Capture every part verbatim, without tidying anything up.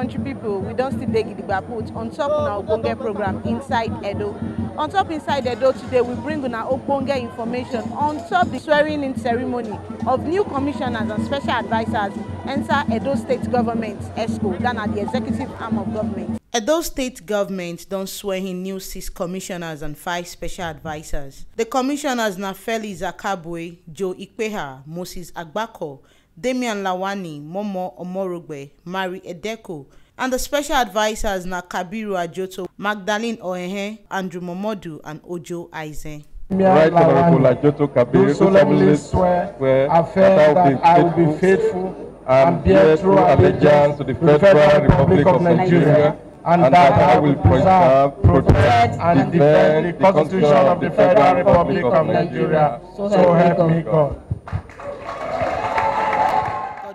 Country people, we don still dey gidigba put on top una ogbonge program Inside Edo. On top Inside Edo today, we bring una ogbonge information on top the swearing-in ceremony of new commissioners and special advisers enter Edo State Government, ESCO, that na the executive arm of government. Edo State Government don swear in new six commissioners and five special advisers. The commissioners na Felix Akabwe, Joe Ikpeha, Moses Agbako, Damian Lawani, Momo Omorogbe, Mary Edeko, and the special advisers na Kabiru Ajoto, Magdalene Ohehe, Andrew Momodu, and Ojo Aizen. Right Honorable Ajoto Kabiru do solemnly swear, affirm that I will be faithful and bear true allegiance to the Federal Republic of Nigeria, and that I will preserve, protect, and defend the Constitution of the Federal Republic of Nigeria. So help me God.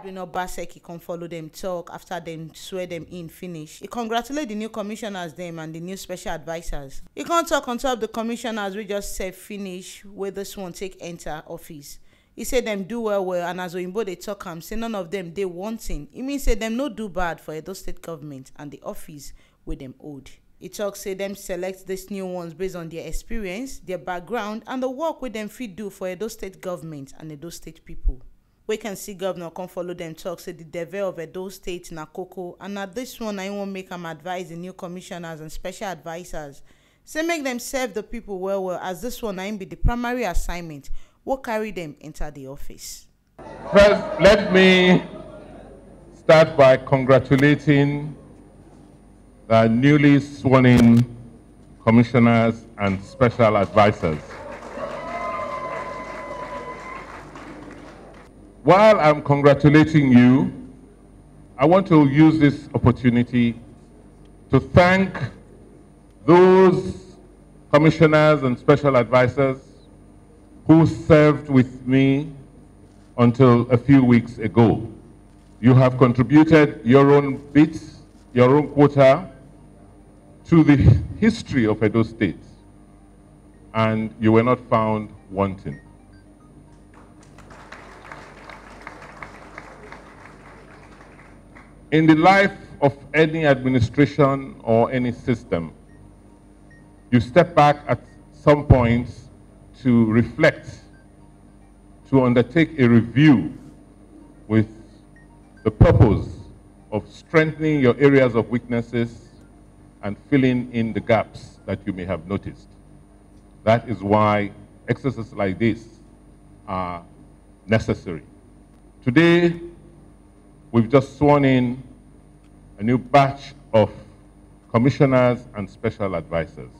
Godwin Obaseki come follow dem talk after dem swear dem in finish. He congratulate the new commissioners dem and the new special advisers. He come talk on top the commissioners wey just serve finish, wey this one take enter office. He say dem do well well, and as Oyinbo dey talk am, say none of dem dey wanting. He mean say dem no do bad for Edo State government and the office wey dem hold. He talk say dem select these new ones based on their experience, their background, and the work wey dem fit do for Edo State government and Edo State people. We can see governor come follow dem talk say the devil of Edo State na koko, and na this one na him wan make am advise the new commissioners and special advisers. Say make dem serve the people well well, as this one na him be the primary assignment wey carry dem enter the office. First, let me start by congratulating the newly sworn-in commissioners and special advisers. While I'm congratulating you, I want to use this opportunity to thank those commissioners and special advisers who served with me until a few weeks ago. You have contributed your own bits, your own quota to the history of Edo State, and you were not found wanting. In the life of any administration or any system, you step back at some point to reflect, to undertake a review with the purpose of strengthening your areas of weaknesses and filling in the gaps that you may have noticed. That is why exercises like this are necessary. Today, we've just sworn in a new batch of commissioners and special advisors.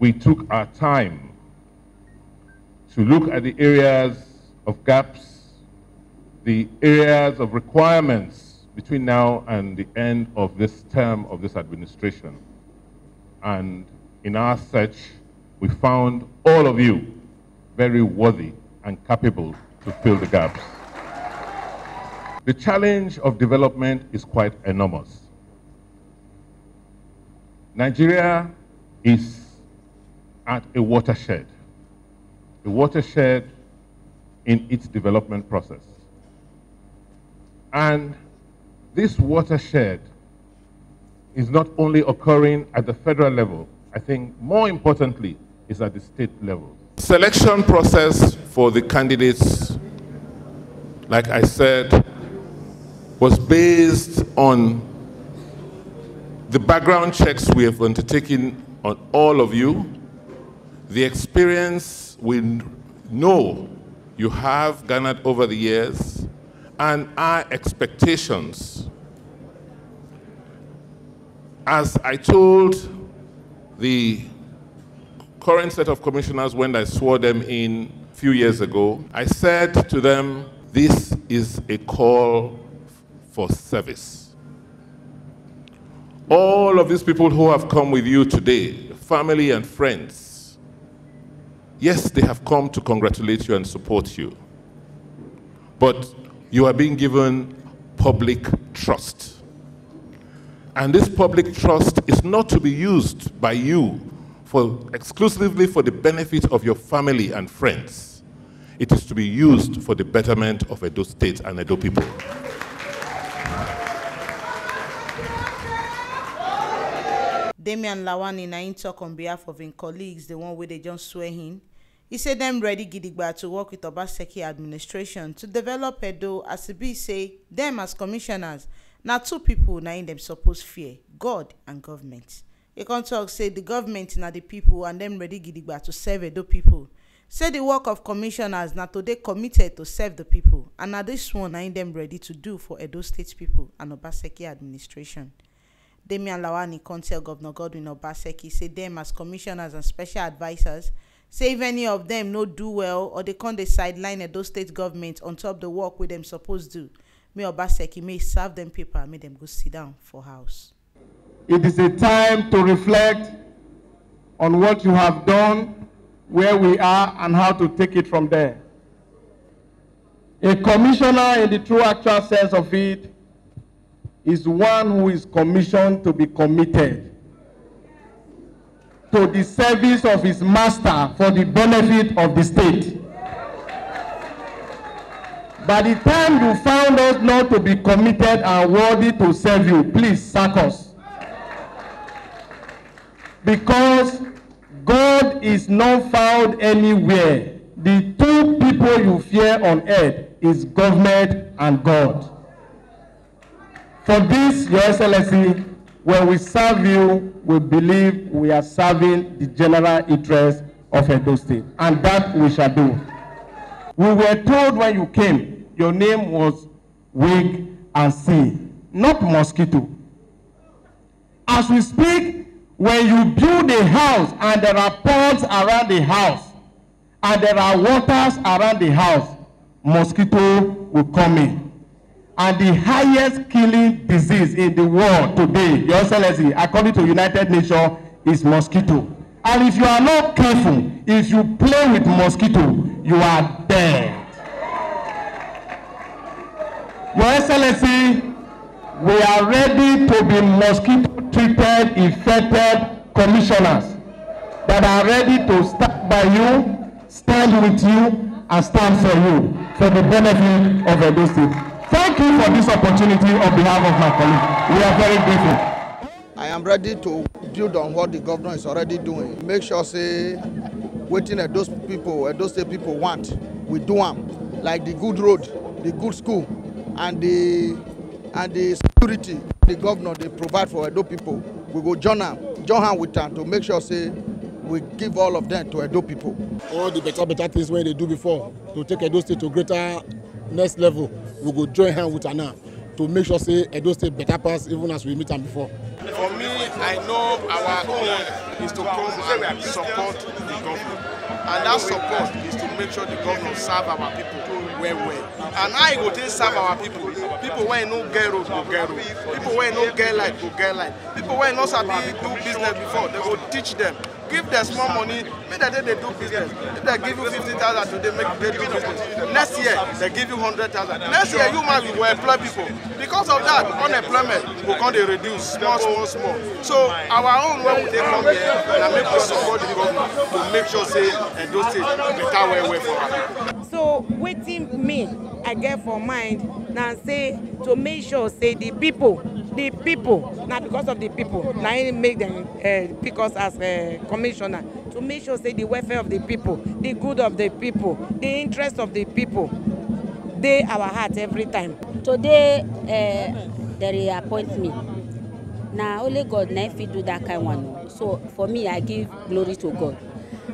We took our time to look at the areas of gaps, the areas of requirements between now and the end of this term of this administration. And in our search, we found all of you very worthy and capable to fill the gaps. The challenge of development is quite enormous. Nigeria is at a watershed, a watershed in its development process. And this watershed is not only occurring at the federal level, I think more importantly, is at the state level. Selection process for the candidates, like I said, was based on the background checks we have undertaken on all of you, the experience we know you have garnered over the years, and our expectations. As I told the current set of commissioners when I swore them in a few years ago, I said to them, "This is a call for service." All of these people who have come with you today, family and friends, yes, they have come to congratulate you and support you. But you are being given public trust. And this public trust is not to be used by you for exclusively for the benefit of your family and friends. It is to be used for the betterment of Edo State and Edo people. Damian Lawani na im talk on behalf of im colleagues, the one wey dey just swear in. He say dem ready gidigba to work with Obaseki administration to develop Edo, as e be say dem as commissioners na two people na im dem suppose fear, God and government. He come talk say the government na the people and dem ready gidigba to serve Edo people. Say the work of commissioners na to dey committed to serve the people, and na this one na im dem ready to do for Edo State people and Obaseki administration. Damian Lawani come tell Governor Godwin Obaseki say dem as commissioners and special advisers, say if any of dem no do well or dey come dey sideline Edo State government on top the work wey dem suppose do, make Obaseki make e serve dem paper, make dem go sit down for house. It is a time to reflect on what you have done, where we are, and how to take it from there. A commissioner, in the true actual sense of it, is one who is commissioned to be committed to the service of his master for the benefit of the state. By the time you found us not to be committed and worthy to serve you, please sack us. Because God is not found anywhere. The two people you fear on earth is government and God. For this, Your Excellency, when we serve you, we believe we are serving the general interest of Edo State, and that we shall do. We were told when you came, your name was Wig and Sea, not Mosquito. As we speak, when you build a house and there are ponds around the house, and there are waters around the house, mosquito will come in. And the highest killing disease in the world today, Your Excellency, according to United Nations, is mosquito. And if you are not careful, if you play with mosquito, you are dead. Your Excellency, we are ready to be mosquito treated, infected commissioners that are ready to stand by you, stand with you, and stand for you for the benefit of Edo State. Thank you for this opportunity on behalf of my colleague. We are very grateful. I am ready to build on what the governor is already doing. Make sure say wetin Edo people, Edo State people want, we do am. Like the good road, the good school, and the and the security the governor dey provide for Edo people. We go join am, join hand with am to make sure say we give all of them to Edo people. All the better better things wey dey do before to take Edo State to greater next level, we go join hand with am now to make sure say Edo State better pass even as we meet am before. For me, I know our own is to come and support the government. And that support is to make sure the government serve our people well well. And how e go take serve our people? People wey no get road go get road. People wey no get light go get light. People wey no sabi do business before, they go teach them. Give them small money, make dem dey do business. If they give you fifty thousand today, make you dey do business. Next year, they give you hundred thousand. Next year, you man, you go employ people. Because of that, unemployment go come dey reduce small small small. So our own, when we dey come here, na make we support the government to make sure say Edo State better well well for our people. So wetin me I get for mind na say to make sure say the people, the people, na because of the people na im make dem uh, pick us as uh, commissioner, to make sure say the welfare of the people, the good of the people, the interest of the people dey our heart every time. Today uh, they reappoint me. Na only God na fit do that kind one. So for me, I give glory to God.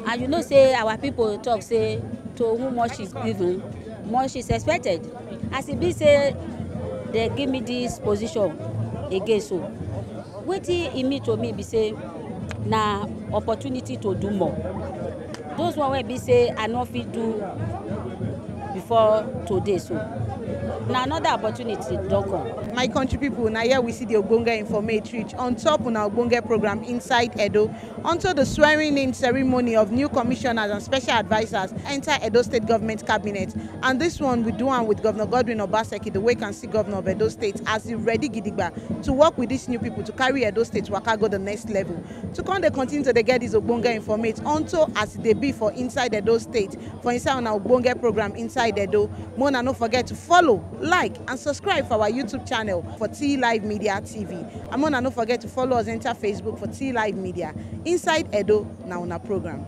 And you know say our people talk say to whom much is given, much is expected. As e be say they give me this position again, so wetin e mean to me be say na opportunity to do more. Those one wey be say I no fit do before today, so na another opportunity don come. My country people, na here we see the ogbonge informate reach on top una ogbonge program Inside Edo, unto the swearing in ceremony of new commissioners and special advisers enter Edo State government cabinet. And this one we do am with Governor Godwin Obaseki, the vacancy governor of Edo State, as he ready gidigba to work with these new people to carry Edo State waka go the next level. To come dey continue to dey get this ogbonge informate unto as e dey be for inside Edo State, for inside una ogbonge program Inside Edo. Make una no forget to follow, like and subscribe for our YouTube channel. channel for T Live Media T V. And una no forget to follow us enter Facebook for T Live Media. Inside Edo, na una program.